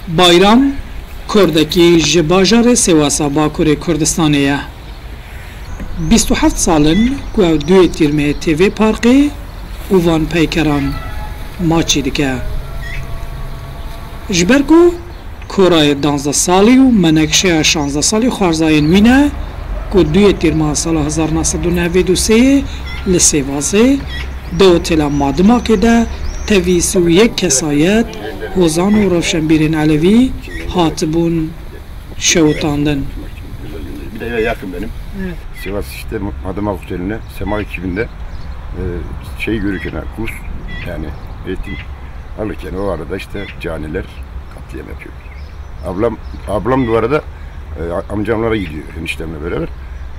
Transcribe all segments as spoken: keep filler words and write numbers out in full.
Bayram Kurdekî ji bajarê Sêwasa Bakurê Kurdistanê ye. Bîst û heft sal in ku ew duyê tîrmeyê tê vê parkê û van peykeran maçî dike. Ji ber ku korayê danzdeh salî û menekşeya şazdeh salî xwarzayên wî ne, ku duyê tîrmeha sala hezar neh sed û nehvêd û sê li Sêvasê di otela Madimakê de tevî sî û yek kesayet, hozan û rewşenbîrên Elewî hatibûn şewitandin. Bir eve yakın benim. Evet. Sivas işte Madımak Oteli'ne, Sema ekibinde e, şey görürken, ha, kurs, yani eğitim alırken o arada işte caniler katliam yapıyor. Ablam, ablam bu arada e, amcamlara gidiyor eniştemle beraber.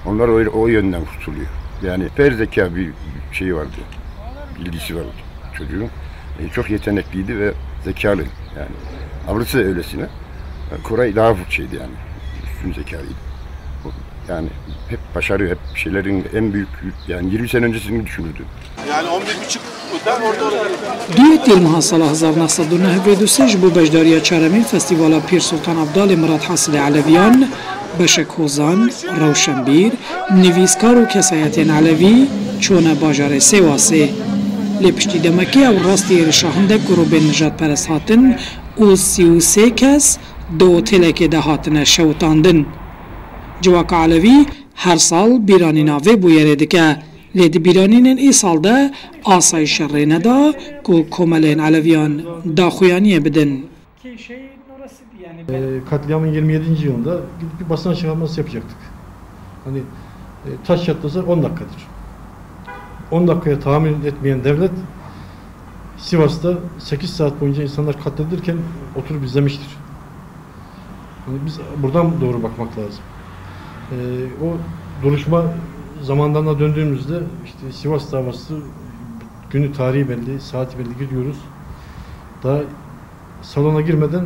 Onlar o, o yönden kurtuluyor. Yani per zeka bir şeyi vardı. Bilgisi vardı çocuğun. E, çok yetenekliydi ve zekalı yani. Ablası da öylesine. E, Koray daha şeydi yani. Üstün zekalıydı. O, yani hep başarı, hep şeylerin en büyük, yani yirmi sene öncesini düşünürdü. Yani on bir buçuk, ben orada olabilirim. Duyê tîrmeha sala hezar neh sed û nehvêd û sê ji bo beşdariya çaremîn Festîvala Pîr Sultan Abdalê Mirad Hasilê Eleviyan, beşek hozan, rewşenbîr, nivîskar û kesayetên Elevî çûne bajarê Sêwasê. Lê piştî demekê ew rastî êrişa hindek grûbên nijadperest hatin û sî û sê kes di otêlekê de hatine şewitandin. Civaka Elevî her sal bîranîna vê bûyerê dike, lê di bîranînên îsal de asayîşe rê neda ku komeleyên Eleviyan daxuyaniyê bidin. Ee, katliamın yirmi yedinci yılında gidip bir basın açıklaması yapacaktık. Hani e, taş çatlasa on dakikadır. On dakikaya tahammül etmeyen devlet Sivas'ta sekiz saat boyunca insanlar katledilirken oturup izlemiştir. Hani biz buradan doğru bakmak lazım. Ee, o duruşma zamanlarına döndüğümüzde işte Sivas davası günü tarihi belli, saati belli gidiyoruz. Daha salona girmeden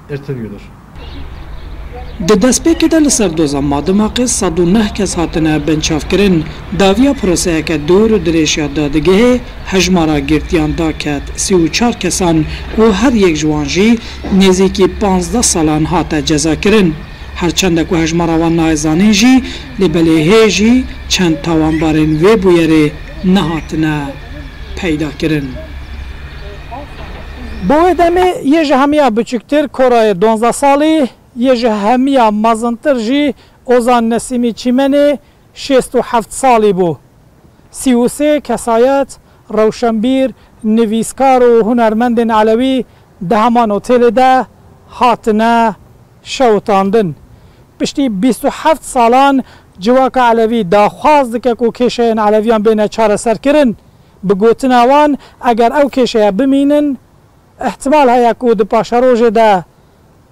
erteliyorlar. Di destpêkê de li ser doza Madimaqê sed û neh kes hatine binçavkirin. Dawiya proseyeke dûr û dirêj ya dadigehê hejmara girtiyan daket sî û çar kesan û her yek ji wan jî nêzîkî panzdeh salan hate cezakirin. Her çende ku hejmara wan nayê zanîn jî, lê belê hê jî çend tawanbarên vê bûyerê nehatine peyda kirin. Bo wê demê yê ji hemiya biçûktir Korayê donzdeh salî, yê ji hemiya mezintir jî Ozan Nesîmî Çîmenê şêst û heft salî bû. Sî û sê kesayet, rewşenbîr, nivîskar û hunermendên Elewî di heman otêlê de hatine şewitandin. Piştî bîst û heft salan civaka Elewî daxwaz dike ku kêşeyên Eleviyan bêne çareserkirin. Bi gotina wan, eger ew kêşeya bimînin, ihtimal heye ku di paşerojê de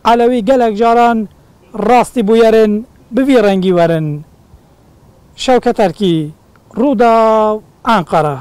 Elewî gelek caran rastî bûyerên bi vî rengî werin. Şewket Erkî, Rûdaw, Enqere.